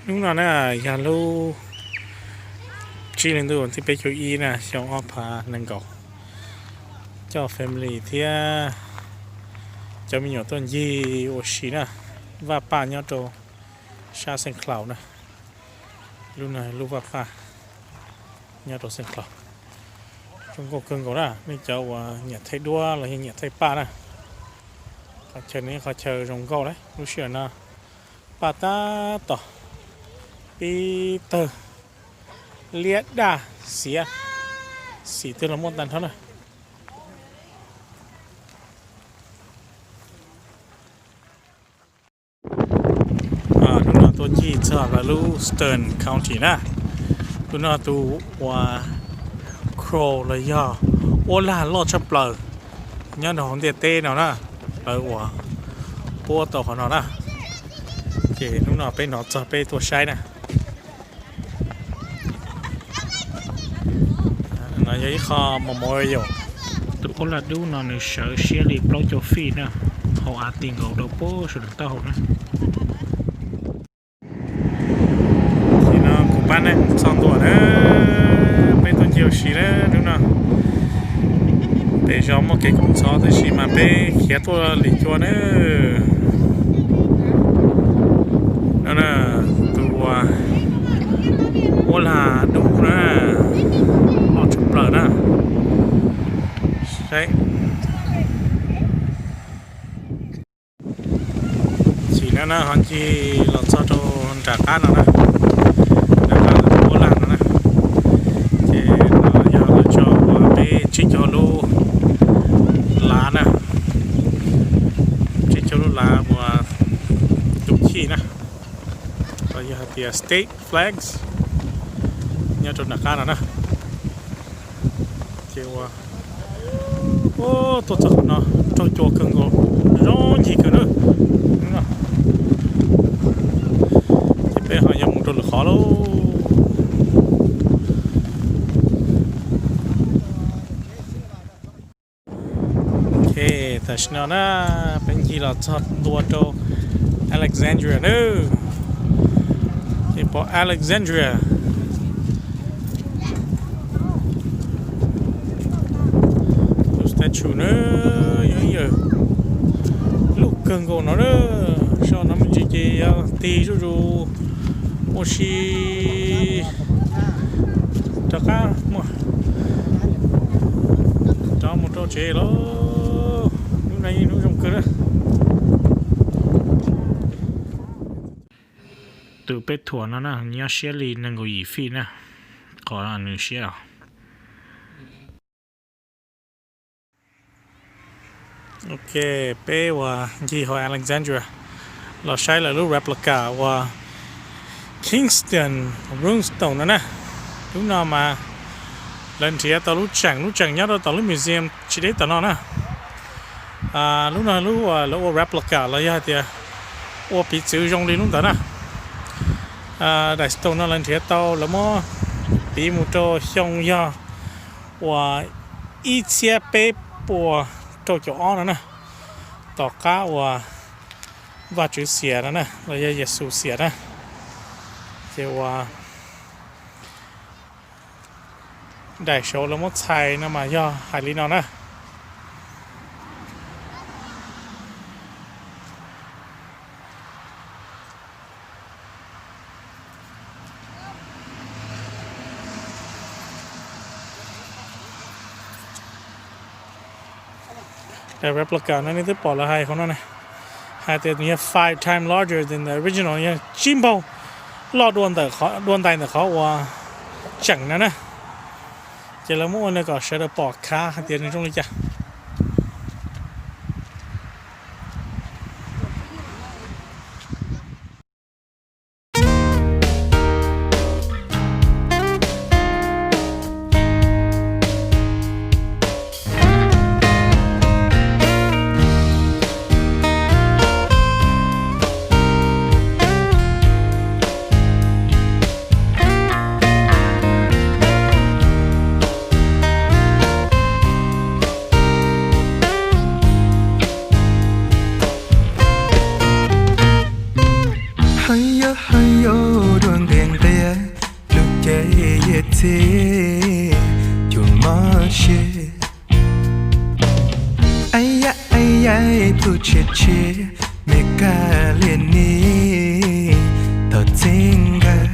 Hnub no na yog lub tsib hli ntuj tim peb caug ib na, xyoo ob phav nees nkaum. Coj family thiab cov me nyuam tuaj ncig ua si na, vaj paj nyob rau sab Xeev Khaus na. Lub no lub vaj paj nyob rau Xeev Khaus. Zoo nkauj kawg nkaus na, nej cov uas nyiam thaij duab los yog nyiam thaij paj na, qhov chaw no qhov chaw zoo nkauj na. Lub sij hawm no paj tab tom pib tawg liab daj xiav, xim twg los muaj tag nrho na. Hnub no tuaj ncig txog lawv lub Stern County na. Tus no tus uas crow los yog uab lag loj tshaj plaws nyob rau hauv ntiaj teb no na, lawv uas puab tau qhov no na. Ces hnub no peb hnov txog peb tuaj saib na. No yog ib qho memorial. Tus uab lag dub no nws sawv siab li plaub caug feet na, hauv av ti nkaus rau puag saum nws taub hau na. Tim no kuv pab nej txog ntua na, peb tuaj ncig ua si na hnub no. Pem zos muaj kev kub ntxhov tab sis mas peb khiav tuaj lim cua na. No na, tus uas uab lag dub na, loj tshaj plaws na. Tim no na ho ncig los txog rau nram qab no na, nram qab uab lag no na. Ces no yog lawv tso uas peb tsib caug lub lav na, tsib caug lub lav uas tus chij na, los yog hais tias state flags nyob rau nram qab no na. Ces ua tuaj txog qhov no raug cua kawg nkaus, zoo ncig kawg na. Ces peb ho yuav mus rau lwm qhov lauj. Ok, tam sim no na peb ncig los txog ntua rau Alexandria na. Ces pom Alexandria lub statue na, yog ib yam luj kawg nkaus no na. Sau no me ntsis ces yog tig zuj zus ua si rov qab mus, rov mus rau tsev lauj. Hnub no yeej hnub zoo kawg na. Tus peb thuam no na nyob siab li nees nkaum yim feet na, qhov nws siab. Ok, peb uas ncig hauv Alexandria los saib lawv lub replica uas Kingston Runestone no na. Lub no mas lawv nrhiav tau lub tseem, lub tseem nyob rau tom lub museum tsis deb tom no na. Lub no lub uas lawv ua replica los yog hais tias ua piv txwv zoo li lub ntawd na. Daim stone no lawv nrhiav tau, lawv muab piv mus rau xyoo yog uas ib txhiab peb puas rau caum ob no na, tom qab uas Vajtswv xiam no na, los yog Yexus xiam na. Ces uas daim saud lawv muab txhais no mas yog hais li no na. Daim replica no nej twb pom lawv hais qhov no ne, hais tias nws yog five time larger than the original, yog tsib npaug loj dua ntais ntawm qhov uas tseem no na. Ces lawv muab ua no kom sawv daws pom khav hais tias nws zoo li cas. Hawv yuav hawv yuav dua nqhis nqhia, lub cev yias txhij cuag mob siab. Ais yaj ais yaj, plhu tshiab tshiab, me kab liam nis tau txij nkawm.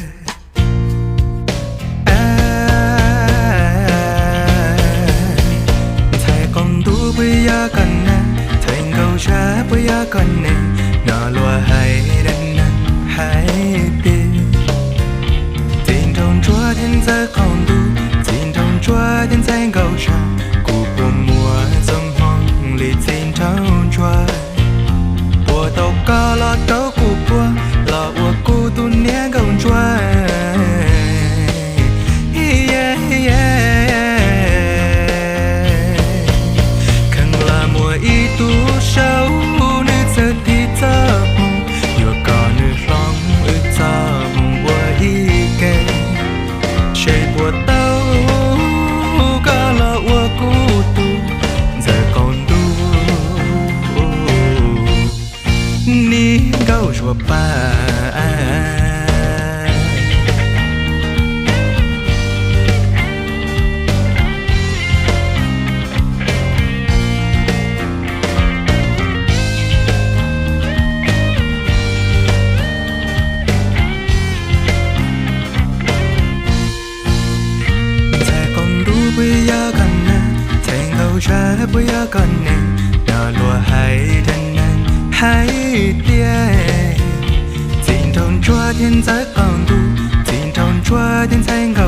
Ntxhais qaum ntuj puas yog koj na, ntxhais nkauj zag puas yog koj ne, no luag hais dag neeg hais tias txiv nraug ntsuag thiab ntxhais qaum ntuj, txiv nraug ntsuag thiab ntxhais nkauj zag, kuv puas muaj txoj hmoo li txiv nraug ntsuag, puas tau koj los rau kuv puag, los ua kuv tus niam nkauj ntsuag. Kheev los muaj ib tug saub, nws txawm tig txoj hmoo, yuav kom nws hloov wb txoj hmoo ua ib ke, seb puas tau koj los ua kuv tus ntxhais qaum ntuj, niam nkauj zuag pab. Ntxhais qaum ntuj puas yog koj na, ntxhais nkauj zag puas yog koj ne, no luag hais dag neeg hais tias txiv nraug ntsuag thiab ntxhais qaum ntuj, txiv nraug ntsuag thiab ntxhais nkauj